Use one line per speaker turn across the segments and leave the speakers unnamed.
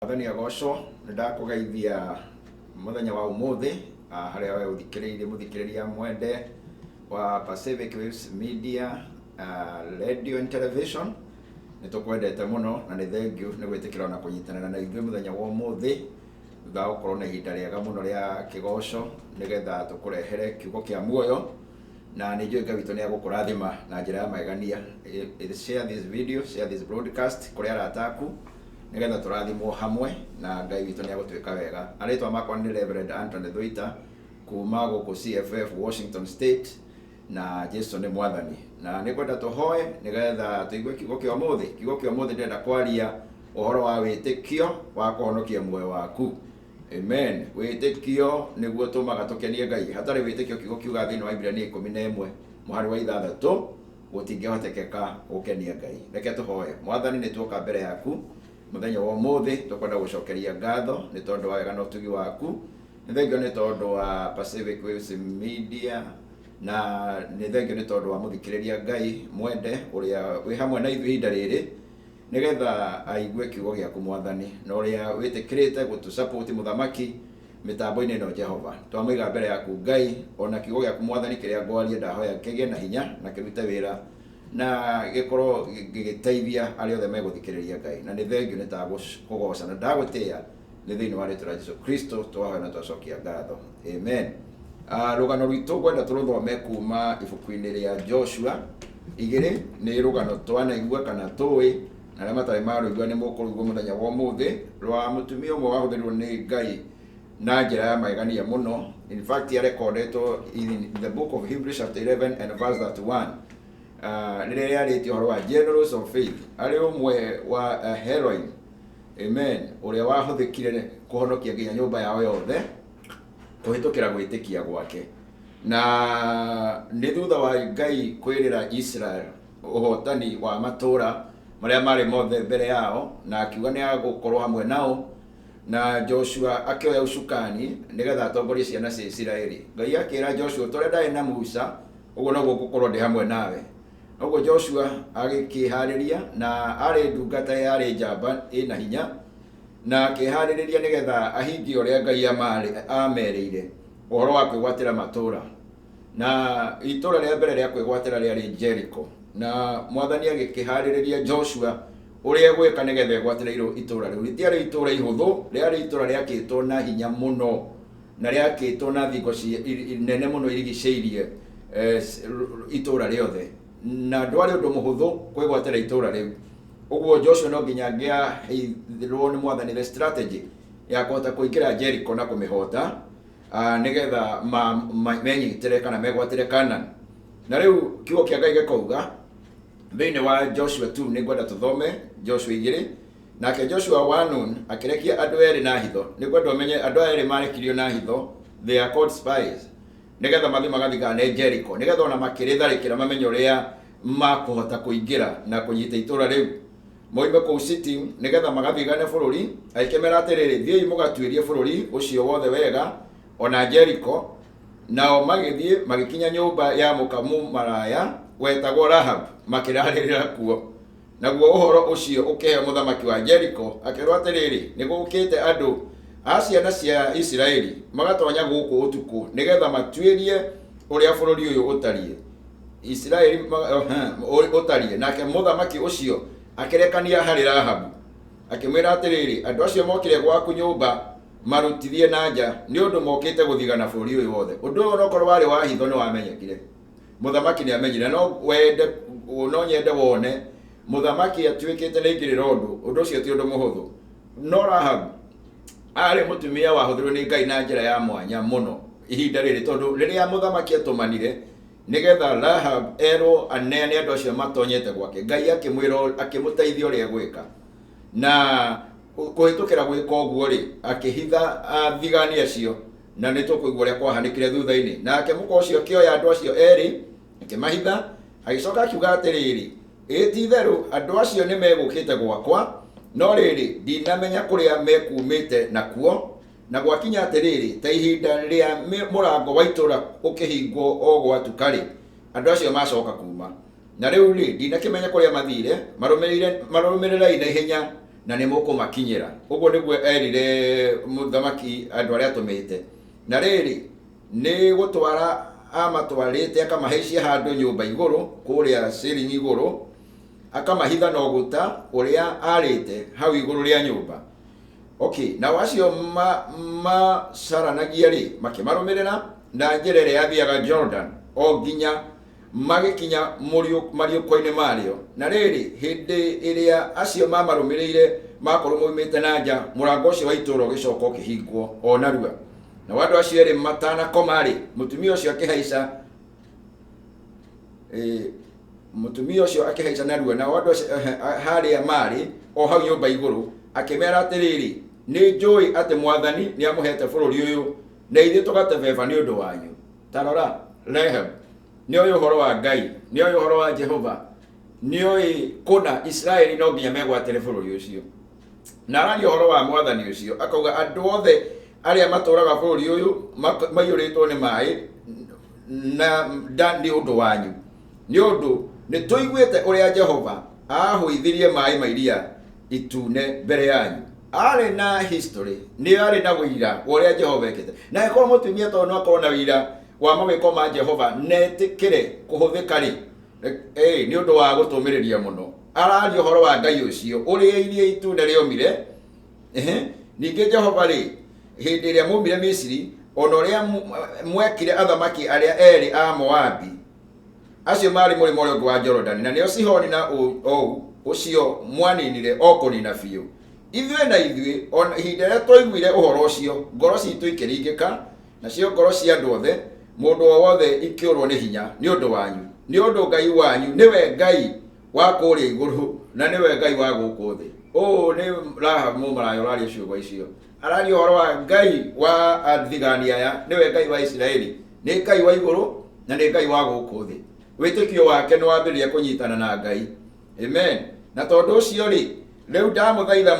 Mwathani agocwo. Nĩ ndakũgeithia mũthenya wa ũmũthĩ harĩa we ũthikĩrĩirie, mũthikĩrĩria mwende wa Pacific Waves Media, Radio and Television. Nĩ tũkwendete mũno na nĩ thengiũ nĩ gwĩtĩkĩra na kũnyitanĩra na ithuĩ mũthenya wa ũmũthĩ, thutha wa gũkorwo na ihinda rĩega mũno rĩa kĩgoco, nĩgetha tũkũrehere kiugo kĩa muoyo, na nĩ njũĩ Ngai witũ nĩ agũkũrathima na njĩra ya magegania. Share this video, share this broadcast kũrĩ arata aku, nĩgetha tũrathimwo hamwe na Ngai witũ nĩ agũtwĩka wega. Arĩtwa makwa nĩ Reverend Anthony Thuita kuma gũkũ CFF Washington State, na Jesu nĩ Mwathani. Na nĩ ngwenda tũhoe nĩgetha tũigue kiugo kĩa ũmũthĩ. Kiugo kĩa ũmũthĩ, ndĩrenda kwaria ũhoro wa wĩtĩkio wa kũhonokia muoyo waku. Amen. Wĩtĩkio nĩguo tũmaga tũkenie Ngai. Hatarĩ wĩtĩkio, kiugo kiuga thĩinĩ wa Ibrania 11 mũhari wa 6, gũtingĩhotekeka gũkenia Ngai. Reke tũhoe. Mwathani, nĩ tuoka mbere yaku mũthenya wa ũmũthĩ, tũkwenda gũcokeria ngatho nĩ tondũ wa wega na ũtugi waku. Nĩ thengio nĩ tondũ wa Pacific Waves Media, na nĩ thengio nĩ tondũ wa mũthikĩrĩria Ngai mwende ũrĩa wĩ hamwe na ithuĩ ihinda rĩrĩ, nĩgetha aigue kiugo gĩaku, Mwathani, na ũrĩa wĩtĩkĩrĩte gũtũ support, mũthamaki, mĩtambo-inĩ ĩno. Jehova, twamũiga mbere yaku, Ngai. Ona kiugo gĩaku, Mwathani, kĩrĩa ngwaria, ndahoya kĩgĩe na hinya na kĩrute wĩra na gĩkorwo gĩgĩteithia arĩa othe megũthikĩrĩria, Ngai. Na nĩ thengio, nĩ tagũkũgoca na ndagũtĩĩa. Nĩ thĩinĩ wa rĩtwa rĩa Jesu Kristo twahoya na twacokia ngatho, amen. Rũgano rwitũ ngwenda tũrũthome kuma ibuku-inĩ rĩa Joshua 2. Nĩ rũgano twanaigua kana tũĩ, na arĩa matarĩ marũigua nĩ mũkũrũigua mũthenya wa ũmũthĩ, rwa mũtumia ũmwe wahũthĩrirwo nĩ Ngai na njĩra ya magegania mũno. In fact, yarekondetwo in the book of Hebrews chapter 11 and verse 31, rĩrĩa rĩarĩtie ũhoro wa generals of faith, arĩ ũmwe wa heroine, amen, ũrĩa wahũthĩkire kũhonokia nginya nyũmba yao yothe kũhĩtũkĩra gwĩtĩkia gwake. Na nĩ thutha wa Ngai kwĩrĩra Israel ũhotani wa matũũra marĩa marĩ mothe mbere yao, na akiuga nĩ agũkorwo hamwe nao, na Joshua akĩoya ũcukani nĩgetha atongorie ciana cia Isiraeli. Ngai akĩra Joshua, "Tũrĩa ndarĩ na Musa, ũguo noguo ngũkorwo ndĩ hamwe nawe." Ũguo Joshua agĩkĩharĩria, na arĩ ndungata yarĩ njamba ĩna hinya, na akĩharĩrĩria nĩgetha ahingie ũrĩa Ngai amerĩire ũhoro wa kwĩgwatĩra matũũra. Na itũũra rĩa mbere rĩa kwĩgwatĩra rĩarĩ Jericho, na Mwathani agĩkĩharĩrĩria Joshua ũrĩa egwĩka nĩgetha egwatĩre itũũra rĩu. Rĩtiarĩ itũũra ihũthũ, rĩarĩ itũũra rĩakĩtwo na hinya mũno na rĩakĩtwo na thingo nene mũno irigicĩirie itũũra rĩothe, na ndwarĩ ũndũ mũhũthũ kwĩgwatĩra itũũra rĩu. Ũguo Joshua no nginya angĩaheirwo nĩ Mwathani the strategy ya kũhota kũingĩra Jericho na kũmĩhota, nĩgetha menyitĩre kana megwatĩre Canaan. Na rĩu kiugo kĩa Ngai gĩkauga thĩinĩ wa Joshua 2, nĩ ngwenda tũthome Joshua 2. "Nake Joshua wa Nun akĩrekia andũ erĩ na hitho." Nĩ ngwenda ũmenye andũ aya erĩ marekirio na hitho, they are called spies, nĩgetha mathiĩ magathigane Jericho, nĩgetha ona makĩrĩtharĩkĩra mamenye ũrĩa makũhota kũingĩra na kũnyita itũũra rĩu. Moime kũu Shittim nĩgetha magathigane bũrũri. Agĩkĩmera atĩrĩrĩ, "Thiĩi mũgatuĩrie bũrũri ũcio wothe wega, ona Jericho." Nao magĩthiĩ magĩkinya nyũmba ya mũka mũmaraya wetagwo Rahab, makĩrarĩrĩra kuo. Naguo ũhoro ũcio ũkĩheo mũthamaki wa Jeriko, akĩrwo atĩrĩrĩ, "Nĩ gũũkĩte andũ a ciana cia Isiraeli magatonya gũkũ ũtukũ nĩgetha matuĩrie ũrĩa bũrũri ũyũ ũtariĩ." Isiraeli ũtariĩ. Nake mũthamaki ũcio akĩrekania harĩ Rahabu, akĩmwĩra atĩrĩrĩ, "Andũ acio mokire gwaku nyũmba marutithie na nja, nĩ ũndũ mokĩte gũthigana bũrũri ũyũ wothe." Ũndũ ũyũ onokorwo warĩ wa hitho, nĩ wamenyekire. Mũthamaki nĩ amenyire. No wende, no nyende wone mũthamaki atuĩkĩte nĩ aingĩrĩra ũndũ ũndũ ũcio, ti ũndũ mũhũthũ. No Rahabu arĩ mũtumia wahũthĩrwo nĩ Ngai na njĩra ya mwanya mũno ihinda rĩrĩ, tondũ rĩrĩa mũthamaki atũmanire nĩgetha Rahab erwo aneane andũ acio matonyete gwake, Ngai akĩmwĩra, akĩmũteithia ũrĩa egwĩka, na kũhĩtũkĩra gwĩka ũguo rĩ, akĩhitha athigani acio, na nĩ tũkũigua ũrĩa kwahanĩkire thutha-inĩ. Nake mũka ũcio akĩoya andũ acio erĩ, akĩmahitha, agĩcoka akiuga atĩrĩrĩ, "Ĩ ti itherũ andũ acio nĩ megũkĩte gwakwa, no rĩrĩ, ndinamenya kũrĩa mekumĩte nakuo. Na gwakinya atĩrĩrĩ, ta ihinda rĩa mũrango wa itũũra ũkĩhingwo o gwatuka-rĩ, andũ acio macoka kuma. Na rĩu rĩ, ndinakĩmenya kũrĩa mathiire. Marũmĩrĩrai na ihenya." Na nĩ mũkũmakinyĩra. Ũguo nĩguo erire mũthamaki andũ arĩa atũmĩte. Na rĩrĩ, nĩ gũtwara amatwarĩte akamahaicia handũ nyũmba igũrũ, kũrĩa ceiling igũrũ, akamahitha na ũgũta ũrĩa arĩte hau igũrũ rĩa nyũmba. Okay, nao acio macaranagia rĩ, makĩmarũmĩrĩra na njĩra ĩrĩa yathiaga Jordan o nginya magĩkinya mariũko-inĩ marĩo. Na rĩrĩ, hĩndĩ ĩrĩa acio mamarũmĩrĩire makorwo moimĩte na nja, mũrango ũcio wa itũũra ũgĩcoka ũkĩhingwo o narua. Nao andũ acio erĩ matanakoma-rĩ, mũtumia ũcio akĩhaica mũtumia ũcio akĩhaica narua, nao andũ acio harĩa maarĩ o hau nyũmba igũrũ, akĩmera atĩrĩrĩ, nĩ njũĩ atĩ Mwathani nĩ amũheete bũrũri ũyũ, na ithuĩ tũgatebeba nĩ ũndũ wanyu. Ta rora, Rahab nĩ oĩ ũhoro wa Ngai, nĩ oĩ ũhoro wa Jehova, nĩ oĩ kũna Isiraeli no nginya megwatĩre bũrũri ũcio. Na araria ũhoro wa Mwathani ũcio, akauga andũ othe arĩa matũũraga bũrũri ũyũ maiyũrĩtwo nĩ maĩ na nda nĩ ũndũ wanyu, nĩ ũndũ nĩ tũiguĩte ũrĩa Jehova aahũithirie maĩ ma Iria Itune mbere yanyu. Arĩ na history, nĩ arĩ na ũira wa ũrĩa Jehova ekĩte. Na angĩkorwo mũtumia tondũ no akorwo na ũira wa mawĩko ma Jehova na etĩkĩre kũhũthĩka rĩ, nĩ ũndũ wa gũtũmĩrĩria mũno. Araria ũhoro wa Ngai ũcio ũrĩa Iria Itune rĩomire. Ningĩ Jehova rĩ, hĩndĩ ĩrĩa mwaumire Misiri, ona ũrĩa mwekire athamaki arĩa erĩ a Moabi, acio maarĩ mũrĩmo ũrĩa ũngĩ wa Jorodani, na nĩo Sihoni na Ogu, ũcio mwaninire o kũnina biũ. Ithuĩ na ithuĩ, o na ihinda rĩrĩa twaiguire ũhoro ũcio, ngoro citũ ikĩringĩka, nacio ngoro cia andũ othe, mũndũ o wothe ikĩũrwo nĩ hinya nĩ ũndũ wanyu, nĩ ũndũ Ngai wanyu nĩwe Ngai wa kũrĩa igũrũ na nĩwe Ngai wa gũkũ thĩ. Ũũ nĩ Rahabu mũmaraya ũraria ciugo icio. Araria ũhoro wa Ngai wa athigani aya, nĩwe Ngai wa Isiraeli, nĩ Ngai wa igũrũ na nĩ Ngai wa gũkũ thĩ. Wĩtĩkio wake nĩ wambĩrĩria kũnyitana na Ngai. Amen. Na tondũ ũcio rĩ, rĩu ndamũthaitha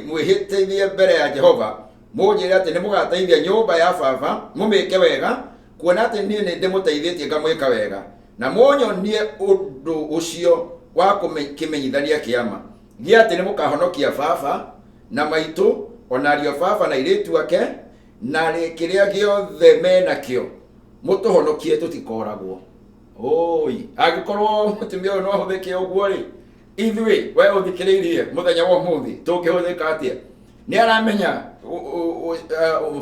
mwĩhĩtithie mbere ya Jehova, mũnjĩre atĩ nĩ mũgateithia nyũmba ya baba, mũmĩke wega, kuona atĩ niĩ nĩ ndĩmũteithĩtie ngamwĩka wega, na mũnyonie ũndũ ũcio wa kĩmenyithania kĩama, gĩa atĩ nĩ mũkahonokia baba na maitũ, o na ariũ a baba na airĩtu ake, na kĩrĩa gĩothe menakĩo, mũtũhonokie tũtikoragwo. Oi, angĩkorwo mũtumia ũyũ no ahũthĩke ũguo rĩ, ithuĩ we ũthikĩrĩirie mũthenya wa ũmũthĩ tũngĩhũthĩka atĩa? Nĩ aramenya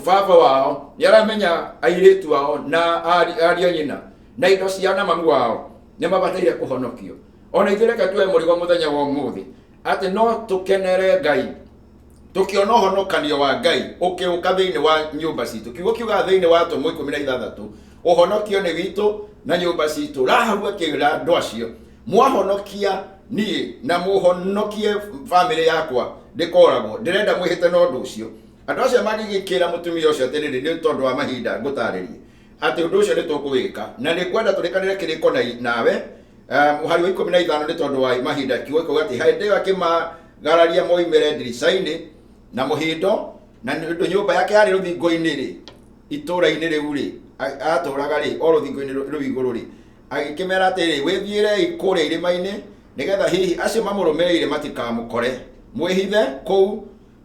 baba wao, nĩ aramenya airĩtu ao na ariũ a nyina na indo ciao na mamu wao nĩ mabataire kũhonokio. Ona ithuĩ reke tuoe mũrigo mũthenya wa ũmũthĩ atĩ no tũkenere Ngai tũkĩona ũhonokanio wa Ngai ũkĩũka thĩinĩ wa nyũmba citũ. Kiugo kiugaga thĩinĩ wa Atũmwo 16, ũhonokio nĩ witũ na nyũmba citũ. Rahabu akĩra andũ acio, mwahonokia niĩ na mũhonokie bamĩrĩ yakwa ndĩkoragwo, ndĩrenda mwĩhĩte na ũndũ ũcio. Andũ acio magĩgĩkĩra mũtumia ũcio atĩrĩrĩ, nĩ tondũ wa mahinda ngũtarĩrie atĩ ũndũ ũcio nĩ tũkũwĩka, na nĩ ngwenda tũrĩkanĩre kĩrĩko nawe. Mũhari wa 15, nĩ tondũ wa mahinda, kiugo gĩkauga atĩ hĩndĩ ĩyo akĩmagararia moimĩre ndirica-inĩ na mũhĩndo, na nĩ ũndũ nyũmba yake yarĩ rũthingo-inĩ rĩ, itũũra-inĩ rĩu rĩ, atũũraga rĩ, o rũthingo-inĩ rũu igũrũ rĩ, agĩkĩmera atĩrĩ, wĩthiĩrei kũrĩa irĩma-inĩ, nĩgetha hihi acio mamũrũmĩrĩire matikamũkore, mwĩhithe kũu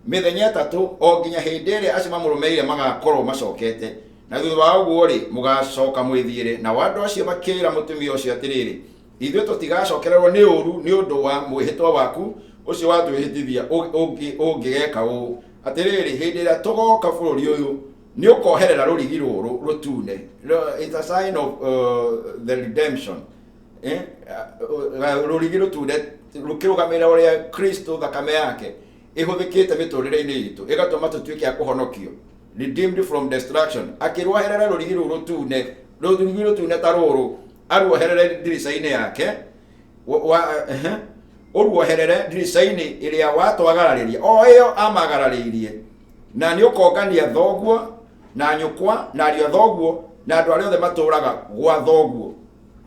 mĩthenya 3, o nginya hĩndĩ ĩrĩa acio mamũrũmĩrĩire magakorwo macokete, na thutha wa ũguo rĩ, mũgacoka mwĩthiĩre. Nao andũ acio makĩĩra mũtumia ũcio atĩrĩrĩ, ithuĩ tũtigacokererwo nĩ ũũru nĩ ũndũ wa mwĩhĩtwa waku ũcio watwĩhĩtithia ũngĩgeka ũũ, atĩrĩrĩ, hĩndĩ ĩrĩa tũgoka bũrũri ũyũ nĩ ũkoherera rũrigi rũrũ rũtune. It's a sign of the redemption. Rũrigi rũtune rũkĩrũgamĩrĩra ũrĩa Kristo thakame yake ĩhũthĩkĩte mĩtũrĩre-inĩ itũ, ĩgatũma tũtuĩke a kũhonokio, redeemed from destruction. Akĩruoherera rũrigi rũu rũtune, rũrigi rũtune ta rũrũ, aruoherere ndirica-inĩ yake, ũruoherere ndirica-inĩ ĩrĩa watwagararĩria, o ĩyo amagararĩirie, na nĩ ũkongania thoguo na nyũkwa na ariũ a thoguo na andũ arĩa othe matũũraga gwa thoguo,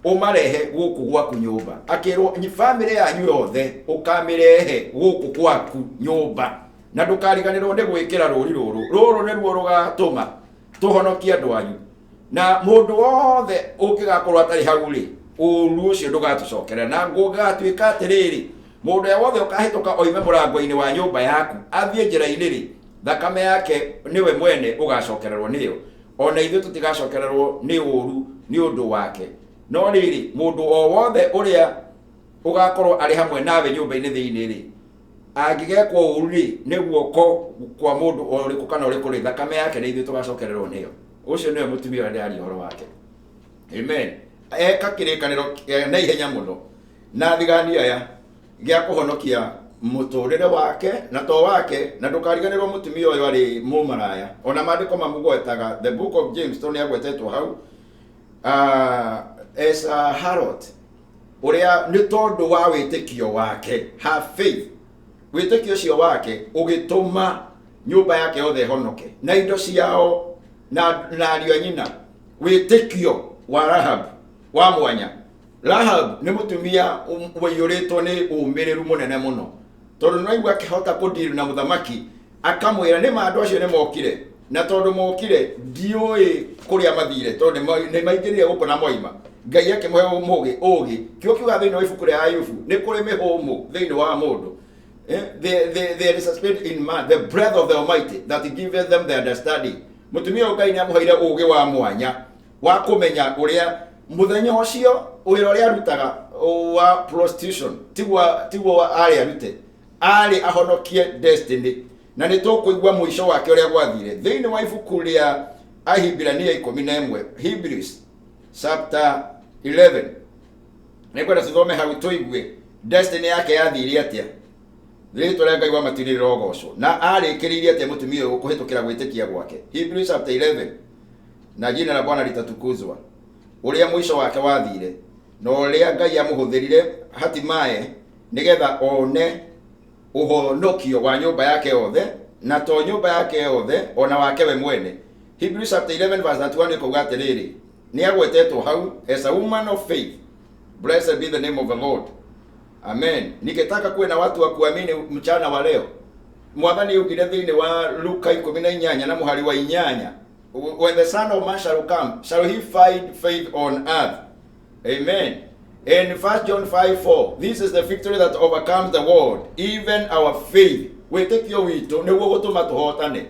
ũmarehe gũkũ gwaku nyũmba. Akĩrwo bamĩrĩ yanyu yothe ũkamĩrehe gũkũ gwaku nyũmba, na ndũkariganĩrwo nĩ gwĩkĩra rũri rũrũ. Rũrũ nĩruo rũgatũma tũhonokie andũ anyu, na mũndũ wothe ũngĩgakorwo atarĩ hau rĩ, ũũru ũcio ndũgatũcokerera. Na gũgatuĩka atĩrĩrĩ, Mũndũ ũrĩa wothe ũkahĩtũka oime mũrango-inĩ wa nyũmba yaku athiĩ njĩra-inĩ rĩ, thakame yake nĩwe mwene ũgacokererwo nĩyo, ona ithuĩ tũtigacokererwo nĩ ũũru nĩ ũndũ wake. No rĩrĩ, mũndũ o wothe ũrĩa ũgakorwo arĩ hamwe nawe nyũmba-inĩ thĩinĩ rĩ, angĩgekwo ũũru rĩ, nĩ guoko kwa mũndũ o ũrĩkũ kana ũrĩkũ rĩ, thakame yake nĩ ithuĩ tũgacokererwo nĩyo. Ũcio nĩwe mũtumia ũrĩa ndĩraria ũhoro wake. Amen. Eka kĩrĩkanĩro na ihenya mũno na thigani aya gĩa kũhonokia mũtũrĩre wake na to wake, na ndũkariganĩrwo mũtumia ũyũ arĩ mũmaraya. Ona maandĩko mamũgwetaga, the book of James, tondũ nĩ agwetetwo hau as a harlot, ũrĩa nĩ tondũ wa wĩtĩkio wake, her faith, wĩtĩkio ũcio wake ũgĩtũma nyũmba yake yothe ĩhonoke na indo ciao na ariũ a nyina. Wĩtĩkio wa Rahab wa mwanya. Rahab nĩ mũtumia waiyũrĩtwo nĩ ũmĩrĩru mũnene mũno, tondũ nĩ waigua akĩhota kũdeal na mũthamaki, akamwĩra nĩ ma andũ acio nĩ mokire, na tondũ mokire ndiũĩ kũrĩa mathire, tondũ nĩ maingĩrire gũkũ na moima. Ngai akĩmũhe ũmũgĩ ũgĩ. Kĩo kiuga thĩinĩ wa ibuku rĩa Ayubu nĩ kũrĩ mĩhũmũ thĩinĩ wa mũndũ. There is a spirit in man, the breath of the Almighty that giveth them the understanding. Mũtumia ũyũ Ngai nĩ amũheire ũgĩ wa mwanya wa kũmenya ũrĩa mũthenya ũcio wĩra ũrĩa arutaga wa prostitution tiguo arĩ arute, arĩ ahonokie destiny. Na nĩ tũkũigua mũico wake ũrĩa gwathire thĩinĩ wa ibuku rĩa Ahibirania 11, Hebrews chapter 11. Nĩngwenda tũthome hau tũigue destiny yake yathire atĩa. Rĩtwa rĩa Ngai wa matu-inĩ rĩrogocwo. Na arĩkĩrĩirie atĩa mũtumia ũyũ kũhĩtũkĩra gwĩtĩkia gwake. Hebrews chapter 11, na jina la Bwana litatukuzwa. Ũrĩa mũico wake wathire na ũrĩa Ngai amũhũthĩrire hatimaye nĩgetha one ũhonokio wa nyũmba yake yothe, na to nyũmba yake yothe, ona wake we mwene. Hebrews chapter 11 verse 31 ĩkauga atĩrĩrĩ, nĩ agwetetwo hau as a woman of faith. Blessed be the name of the Lord. Amen. Nikitaka kuwe na watu wa kuamini mchana wa leo, Mwathani augire thĩinĩ wa Luka 18 na mũhari wa 8, when the Son of Man shall come, shall he find faith on earth? Amen. In 1 John 5:4, this is the victory that overcomes the world, even our faith. Wĩtĩkio witũ nĩguo gũtũma tũhotane.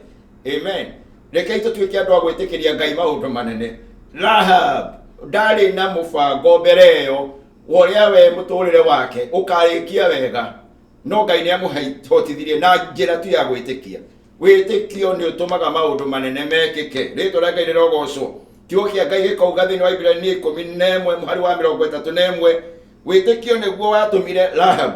Amen. Rekei tũtuĩke andũ a gwĩtĩkĩria Ngai maũndũ manene. Rahab ndarĩ na mũbango mbere ĩyo wa ũrĩa we mũtũrĩre wake ũkarĩkia wega, no Ngai nĩ amũhotithirie na njĩra tu ya gwĩtĩkia. Wĩtĩkio nĩ ũtũmaga maũndũ manene mekĩke. Rĩtwa rĩa Ngai rĩrogocwo. Kiugo kĩa Ngai gĩkauga thĩinĩ wa Ibrania 11 mũhari wa 31, wĩtĩkio nĩguo watũmire Rahab,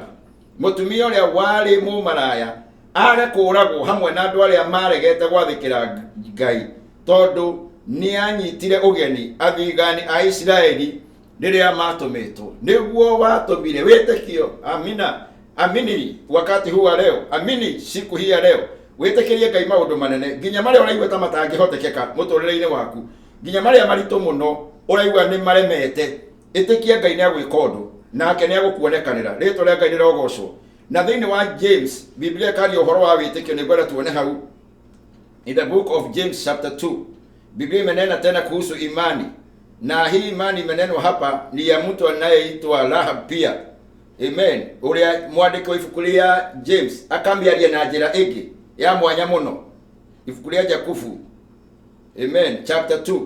mũtumia ũrĩa warĩ mũmaraya, age kũũragwo hamwe na andũ arĩa maregete gwathĩkĩra Ngai, tondũ nĩanyitire ũgeni athigani a Isiraeli rĩrĩa matũmĩtwo. Nĩguo watũmire wĩtĩkio. Amina. Amini wakati huu wa leo, amini siku hii ya leo, wĩtĩkĩrie Ngai maũndũ manene, nginya marĩa ũraigua ta matangĩhotekeka mũtũrĩre-inĩ waku, nginya marĩa maritũ mũno ũraigua nĩ maremete. Ĩtĩkia Ngai nĩ agwĩka ũndũ, nake nĩ agũkuonekanĩra. Rĩtwa rĩa Ngai rĩrogocwo. Na thĩinĩ wa James, Biblia ĩkaria ũhoro wa wĩtĩkio, nĩ ngwenda tuone hau in the book of James chapter 2. Biblia imenena tena kuhusu imani, na hii imani imenenwa hapa ni ya mtu anayeitwa Rahab pia. Amen. Ũrĩa mwandĩki wa ibuku rĩa James akamĩaria na njĩra ĩngĩ ya mwanya mũno. Ibuku rĩa Jakubu, amen, chapter 2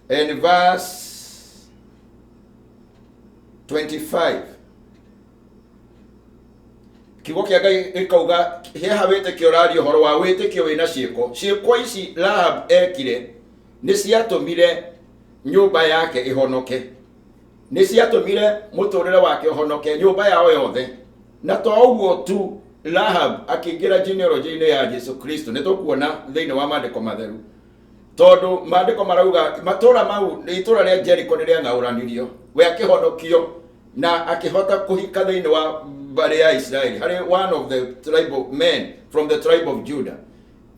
and verse 25. Kiugo kĩa Ngai gĩkauga heha wĩtĩkio ũraria ũhoro wa wĩtĩkio wĩna ciĩko. Ciĩko ici Rahab ekire nĩ ciatũmire nyũmba yake ĩhonoke, nĩ ciatũmire mũtũrĩre wake ũhonoke, nyũmba yao yothe. Na to ũguo tu, Rahab akĩingĩra genealogy-inĩ ya Jesu Kristo. Nĩ tũkuona thĩinĩ wa maandĩko matheru, tondũ maandĩko marauga matũra mau, itũra rĩa Jericho nĩ rĩang'aũranirio, we akĩhonokio na akĩhota kũhika thĩinĩ wa mbarĩ ya Isiraeli, harĩ one of the tribe of men from the tribe of Judah.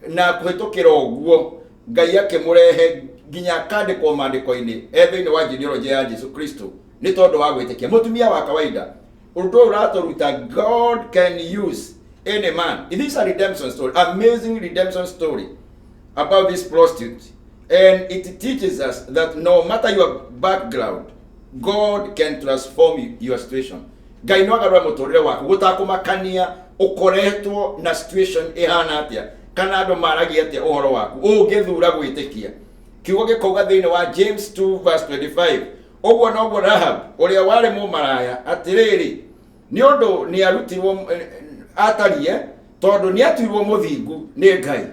Na kũhĩtũkĩra ũguo Ngai akĩmũrehe nginya akandĩkwo maandĩko-inĩ e thĩinĩ wa genealogy ya Jesu Kristo nĩ tondũ wa gwĩtĩkia. Mũtumia wa kawaida. Ũndũ ũyũ ũratũruta God can use any man. It is a redemption story, amazing redemption story about this prostitute, and it teaches us that no matter your background, God can transform your situation. Ngai no agarũre mũtũrĩre waku gũtakũmakania ũkoretwo na situation ĩhana atĩa kana andũ maragia atĩa ũhoro waku, ũngĩthura gwĩtĩkia. Kiugo gĩkauga thĩinĩ wa James 2 verse 25, ũguo noguo Rahab ũrĩa warĩ mũmaraya, atĩrĩrĩ, nĩ ũndũ nĩ arutirwo atarie, tondũ nĩ atuirwo mũthingu nĩ Ngai.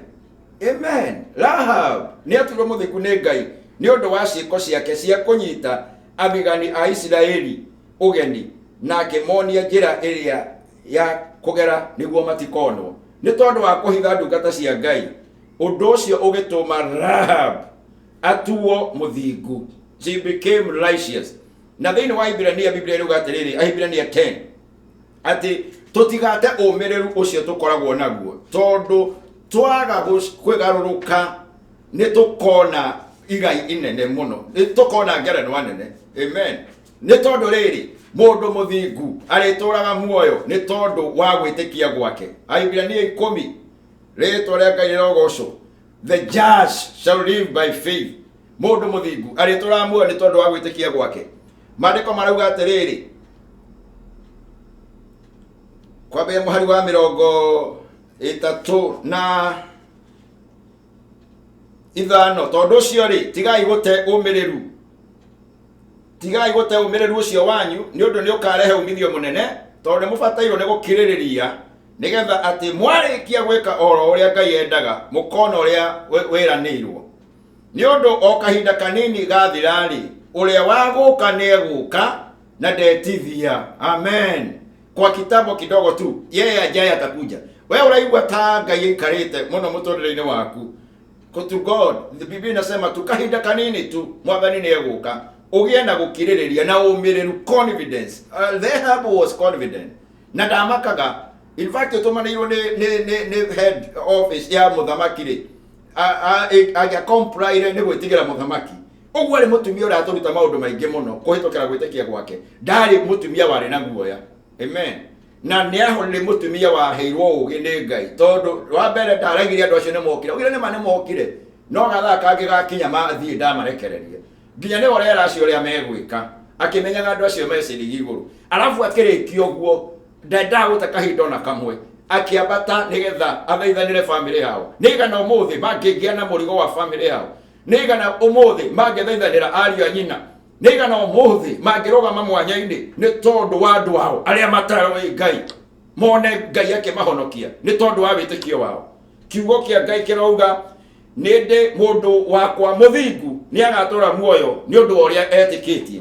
Amen. Rahab nĩ atuirwo mũthingu nĩ Ngai nĩ ũndũ wa ciĩko ciake cia kũnyita athigani a Isiraeli ũgeni na akĩmonia njĩra ĩrĩa ya kũgera nĩguo matikonwo. Nĩ tondũ wa kũhitha ndungata cia Ngai, ũndũ ũcio ũgĩtũma Rahab atuo mũthingu. She became righteous. Na thĩinĩ wa Ibrania, Biblia ĩrauga atĩrĩrĩ, Ahibirania 10, atĩ tũtigate ũmĩrĩru ũcio tũkoragwo naguo, tondũ twaga kwĩgarũrũka nĩ tũkona igai inene mũno, nĩ tũkona ngerenwa nene. Amen. Nĩ tondũ rĩrĩ, mũndũ mũthingu arĩtũraga muoyo nĩ tondũ wa gwĩtĩkia gwake. Ahibirania 10, rĩtwa rĩa Ngai rĩrogocwo. The just shall live by faith. Mũndũ mũthingu arĩtũraga muoyo nĩ tondũ wa gwĩtĩkia gwake. Maandĩko marauga atĩrĩrĩ, kwambĩrĩria mũhari wa 35, tondũ ũcio rĩ, tigai gũte ũmĩrĩru, tigai gũte ũmĩrĩru ũcio wanyu, nĩ ũndũ nĩ ũkarehe umithio mũnene, tondũ nĩ mũbatairwo nĩ gũkirĩrĩria, nĩgetha atĩ mwarĩkia gwĩka oro ũrĩa Ngai endaga, mũkona ũrĩa wĩranĩirwo. Nĩ ũndũ o kahinda kanini gathira-rĩ, ũrĩa wa gũka nĩ egũka na ndetithia. Amen. Kwa kitambo kidogo tu, yeye ajaye atakuja. We ũraigua ta Ngai aikarĩte mũno mũtũrĩre-inĩ waku. To God, the Biblia inasema tu kahinda kanini tu, mwathani nĩ egũka. Ũgĩe na gũkirĩrĩria na ũmĩrĩru, confidence. Rahab was confident na ndamakaga. In fact, ũtũmanĩirwo nĩ head office ya mũthamaki rĩ, angĩakomplaire nĩ gwĩtigĩra mũthamaki. Ũguo arĩ mũtumia ũrĩa atũruta maũndũ maingĩ mũno kũhĩtũkĩra gwĩtĩkia gwake. Ndarĩ mũtumia warĩ na guoya. Amen. Na nĩ ahorire mũtumia waheirwo ũũgĩ nĩ Ngai, tondũ wa mbere ndaregire andũ acio nĩ mokire, augire nĩ ma nĩ mokire, no gathaa kangĩ gakinya mathiĩ ndamarekereria, nginya nĩ ũrera acio ũrĩa megwĩka, akĩmenyaga andũ acio me ciringi igũrũ. Arabu akĩrĩkia ũguo, ndendaga gũte kahinda ona kamwe, akĩambata nĩgetha athaithanĩre bamĩrĩ yao, nĩigana ũmũthĩ mangĩgĩa na mũrigo wa bamĩrĩ yao, nĩigana ũmũthĩ mangĩthaithanĩra ariũ a nyina, nĩigana ũmũthĩ mangĩrũgama mwanya-inĩ nĩ tondũ wa andũ ao arĩa mataroĩ Ngai, mone Ngai akĩmahonokia nĩ tondũ wa wĩtĩkio wao. Kiugo kĩa Ngai kĩrauga, nĩ ndĩ mũndũ wakwa mũthingu nĩ agatũra muoyo nĩ ũndũ wa ũrĩa etĩkĩtie,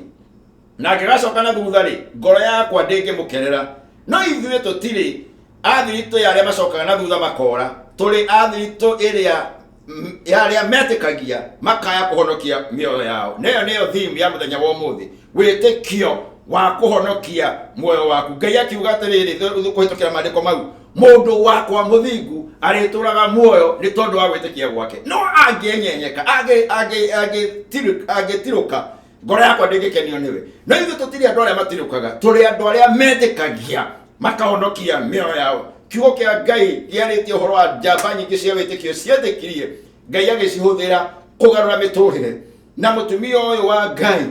na angĩgacoka na thutha rĩ, ngoro yakwa ndĩngĩmũkerera. No ithuĩ tũtirĩ athiritũ ya arĩa macokaga na thutha makora, tũrĩ athiritũ ĩrĩa ya arĩa metĩkagia makaya kũhonokia mĩoyo yao. Na ĩyo nĩyo theme ya mũthenya wa ũmũthĩ, wĩtĩkio wa kũhonokia muoyo waku. Ngai akiuga atĩrĩrĩ kũhĩtũkĩra maandĩko mau, mũndũ wakwa mũthingu arĩtũraga muoyo nĩ tondũ wa gwĩtĩkia gwake, no angĩenyenyeka, angĩtirũka, ngoro yakwa ndĩngĩkenio nĩwe. No ithuĩ tũtirĩ andũ arĩa matirũkaga, tũrĩ andũ arĩa metĩkagia makahonokia mĩoyo yao. Kiugo kĩa Ngai kĩarĩtie ũhoro wa njamba nyingĩ cia wĩtĩkio cietĩkirie, Ngai agĩcihũthĩra kũgarũra mĩtũrĩre. Na mũtumia ũyũ wa Ngai,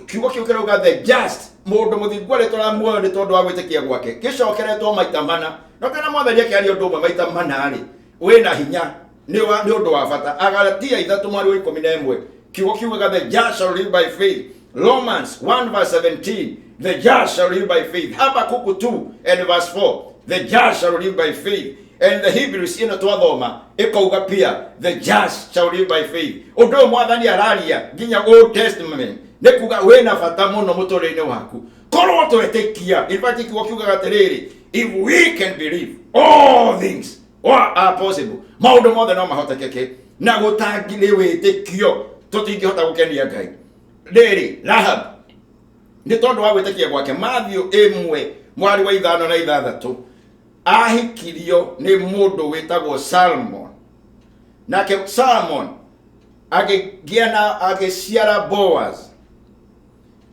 kiugo kĩu kĩrauga the just, mũndũ mũthingu arĩtũraga muoyo nĩ tondũ wa gwĩtĩkia gwake, gĩcokeretwo maita mana. No kana mwathani akĩaria ũndũ ũmwe maita mana rĩ, wĩna hinya, nĩ ũndũ wa bata. Agalatia 3 mwari wa 11, kiugo kiugaga the just shall live by faith. Romans 1 verse 17, the just shall live by faith. Habakuku 2 and verse 4, the just shall live by faith. And the Hebrews ĩno twathoma ĩkauga pia the just shall live by faith. Ũndũ ũyũ mwathani araria nginya Old Testament nĩ kuga wĩna bata mũno mũtũrĩre-inĩ waku korwo twetĩkia. In fact, kiugo kiugaga atĩrĩrĩ, if we can believe, all things all are possible. Maũndũ mothe no mahotekeke, na gũtangĩrĩ wĩtĩkio tũtingĩhota gũkenia Ngai. Rĩrĩ, Rahab nĩ tondũ wa gwĩtĩkia gwake, Matthew 1 mwari wa 5 na 6, ahikirio nĩ mũndũ wĩtagwo Salmon, nake Salmon akĩgĩa na agĩciara Boaz,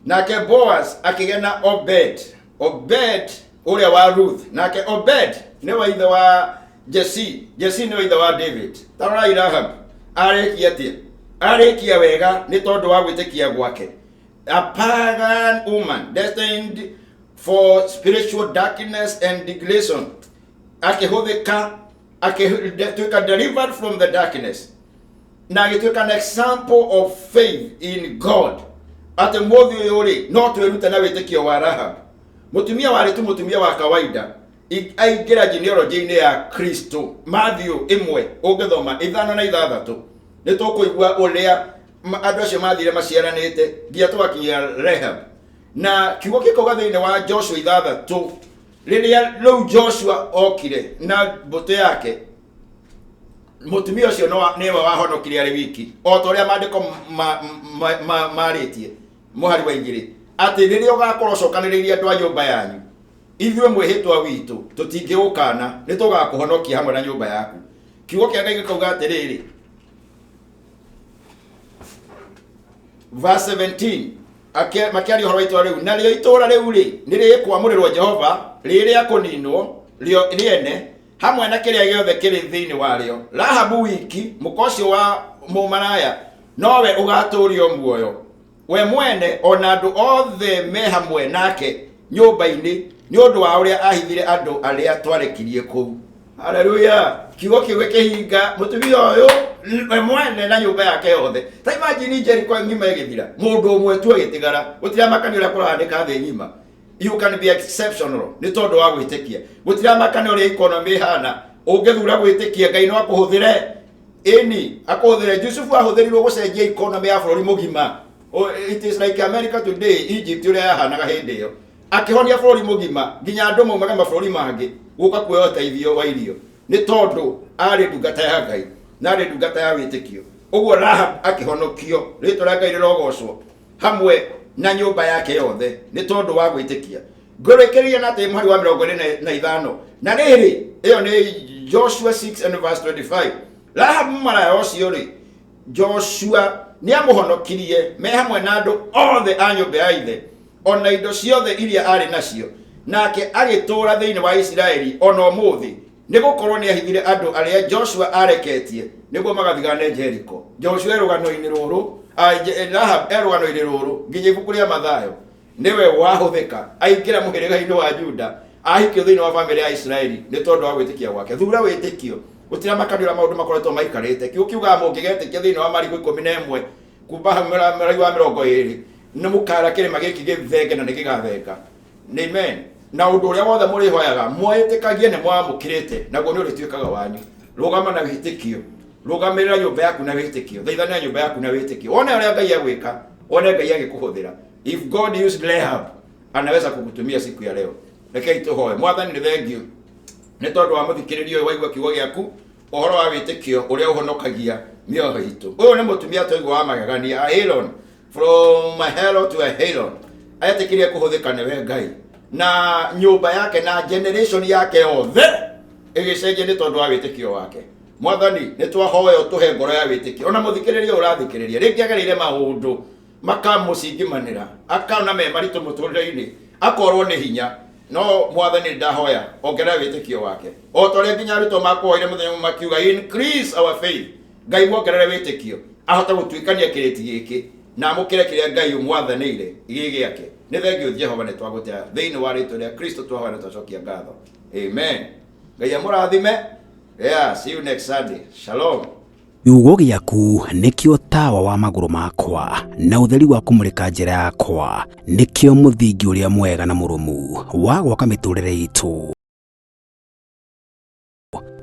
nake Boaz akĩgĩa na Obed, Obed ũrĩa wa Ruth, nake Obed nĩwe ithe wa Jesse, Jesse nĩwe ithe wa David. Tarorai Rahab arĩkia atĩa? Arĩkia wega nĩ tondũ wa gwĩtĩkia gwake. A pagan woman destined for spiritual darkness and degradation akĩhũthĩka, akĩtuĩka delivered from the darkness na agĩtuĩka an example of faith in God, atĩ mũthĩ ũyũ rĩ, no twĩrute na wĩtĩkio wa Rahab, mũtumia warĩ tu mũtumia wa kawaida, aingĩra genealogy-inĩ ya Kristo. Matthew 1 ũngĩthoma 5 na 6, nĩ tũkũigua ũrĩa andũ acio mathire maciaranĩte nginya tũgakinyĩra Rahab. Na kiugo gĩkauga thĩinĩ wa Joshua 6, rĩrĩa rĩu Joshua okire na mbũtũ yake, mũtumia ũcio nĩwe wahonokire arĩ wiki, o ta ũrĩa maandĩko marĩtie mũhari wa 2, atĩ rĩrĩa ũgakorwo ũcokanĩrĩirie andũ a nyũmba yanyu, ithuĩ mwĩhĩtwa witũ tũtingĩũkana, nĩ tũgakũhonokia hamwe na nyũmba yaku. Kiugo kĩa Ngai gĩkauga atĩrĩrĩ, verse 17, makĩaria ũhoro wa itũũra rĩu, narĩo itũũra rĩu rĩ, nĩ rĩkwamũrĩrwo Jehova, rĩrĩa kũninwo rĩo rĩene hamwe na kĩrĩa gĩothe kĩrĩ thĩinĩ warĩo. Rahabu wiki, mũka ũcio wa mũmaraya, nowe ũgatũũrio muoyo, we mwene ona andũ othe me hamwe nake nyũmba-inĩ, nĩ ũndũ wa ũrĩa ahithire andũ arĩa twarekirie kũu. Haleluya! Kiugo kĩu gĩkĩhinga, mũtumia ũyũ we mwene na nyũmba yake yothe. Ta imagine Jericho ng'ima ĩgĩthira, mũndũ ũmwe tu agĩtigara. Gũtiramakania ũrĩa kũrahanĩka thĩ ng'ima, you can be exceptional nĩ tondũ wa gwĩtĩkia. Gũtiramakania ũrĩa economy ĩhana, ũngĩthura gwĩtĩkia, Ngai no akũhũthĩre. Ĩni, akũhũthĩre. Jusufu ahũthĩrirwo gũcenjia economy ya bũrũri mũgima. It is like America today, Egypt ũrĩa yahanaga hĩndĩ ĩyo, akĩhonia bũrũri mũgima, nginya andũ maumaga mabũrũri mangĩ gũka kuoya ũteithio wa irio, nĩ tondũ arĩ ndungata ya Ngai na arĩ ndungata ya wĩtĩkio. Ũguo Rahab akĩhonokio, rĩtwa rĩa Ngai rĩrogocwo, hamwe na nyũmba yake yothe, nĩ tondũ wa gwĩtĩkia. Ngũrĩkĩrĩria na atĩ mũhari wa 25, na rĩrĩ, ĩyo nĩ Joshua 6 and verse 25, Rahab mũmaraya ũcio rĩ, Joshua nĩ amũhonokirie me hamwe na andũ othe a nyũmba ya ithe, ona indo ciothe iria arĩ nacio, nake agĩtũũra thĩinĩ wa Isiraeli ona ũmũthĩ, nĩ gũkorwo nĩ ahithire andũ arĩa Joshua areketie nĩguo magathigane Jericho. Joshua e rũgano-inĩ rũrũ, Rahab e rũgano-inĩ rũrũ nginya ibuku rĩa Mathayo, nĩwe wahũthĩka aingĩra mũhĩrĩga-inĩ wa Juda, ahikio thĩinĩ wa bamĩrĩ ya Isiraeli nĩ tondũ wa gwĩtĩkia gwake. Thura wĩtĩkio. Gũtiramakania ũrĩa maũndũ makoretwo maikarĩte. Kiugo kiugaga mũngĩgetĩkia thĩinĩ wa Mariko 11 kuma hau mũhari wa 20, nĩ mũkara kĩrĩma gĩkĩ gĩthenge na nĩ gĩgathenga. Amen. Na ũndũ ũrĩa wothe mũrĩhoyaga mwĩtĩkagie nĩ mwamũkĩrĩte, naguo nĩ ũrĩtuĩkaga wanyu. Rũgama na wĩtĩkio, rũgamĩrĩra nyũmba yaku na wĩtĩkio, thaithanĩra nyũmba yaku na wĩtĩkio, wone ũrĩa Ngai agwĩka, wone Ngai agĩkũhũthĩra. If God used Rahab, anaweza kukutumia siku ya leo. Rekei tũhoe. Mwathani, nĩ thengiũ nĩ tondũ wa mũthikĩrĩria ũyũ waigua kiugo gĩaku, ũhoro wa wĩtĩkio ũrĩa ũhonokagia mĩoyo itũ. Ũyũ nĩ mũtumia twaigua wa magegania, a Aaron from a hell to a Elon, etĩkĩrie kũhũthĩka nĩwe Ngai, na nyũmba yake na generation yake yothe ĩgĩcenjia nĩ tondũ wa wĩtĩkio wake. Mwathani, nĩ twahoya ũtũhe ngoro ya wĩtĩkio. Ona mũthikĩrĩria ũrathikĩrĩria rĩngĩ agereire maũndũ makamũcingimanĩra, akona me maritũ mũtũrĩre-inĩ, akorwo nĩ hinya, no Mwathani, ndahoya ongerera wĩtĩkio wake, o ta ũrĩa nginya arutwo makwoire mũthenya ũmwe makiuga, "Increase our faith." Ngai muongerere wĩtĩkio ahote gũtuĩkania kĩrĩti gĩkĩ na amũkĩre kĩrĩa Ngai ũmwathanĩire gĩ gĩake. Nĩ thengiũ Jehova, nĩ twagũtĩa thĩinĩ wa rĩtwa rĩa Kristo twahoya na twacokia ngatho, amen. Ngai amũrathime. Yeah, see you next Sunday. Shalom.
Kiugo gĩaku nĩkĩo tawa wa magũrũ makwa na ũtheri wa kũmũrĩka njĩra yakwa, nĩkĩo mũthingi ũrĩa mwega na mũrũmu wa gwaka mĩtũrĩre itũ.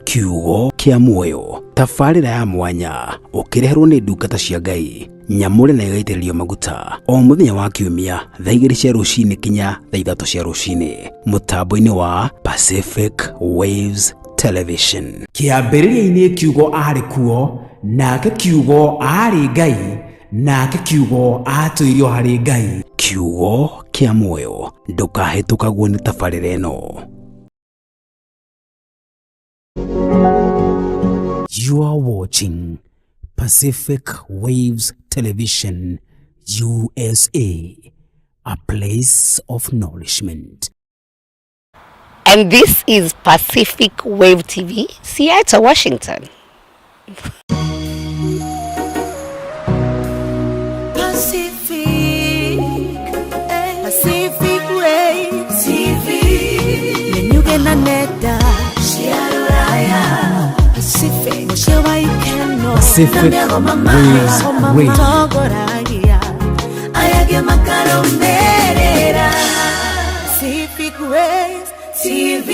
Kiugo kĩa muoyo, tabarĩra ya mwanya ũkĩreherwo nĩ ndungata cia Ngai nyamũre na ĩgaitĩrĩrio maguta, o mũthenya wa Kiumia thaa 2 cia rũcinĩ kinya thaa 3 cia rũcinĩ, mũtambo-inĩ wa Pacific Waves Television.
Kĩambĩrĩria-inĩ kiugo aarĩ kuo, nake kiugo aarĩ Ngai, nake kiugo aatũire o harĩ Ngai.
Kiugo kĩa muoyo, ndũkahĩtũkagwo nĩ tabarĩra ĩno.
You are watching Pacific Waves Television, USA, a place of nourishment.
And this is Pacific Wave TV, Seattle, Washington.
Pacific. Nenda cia rũraya, Pacific mũciĩ wa ikeno.
Pacific Waves Radio.
Matongoragia aya angĩ makarũmĩrĩra. Pacific Waves TV.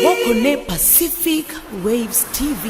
Gũkũ nĩ Pacific Waves TV.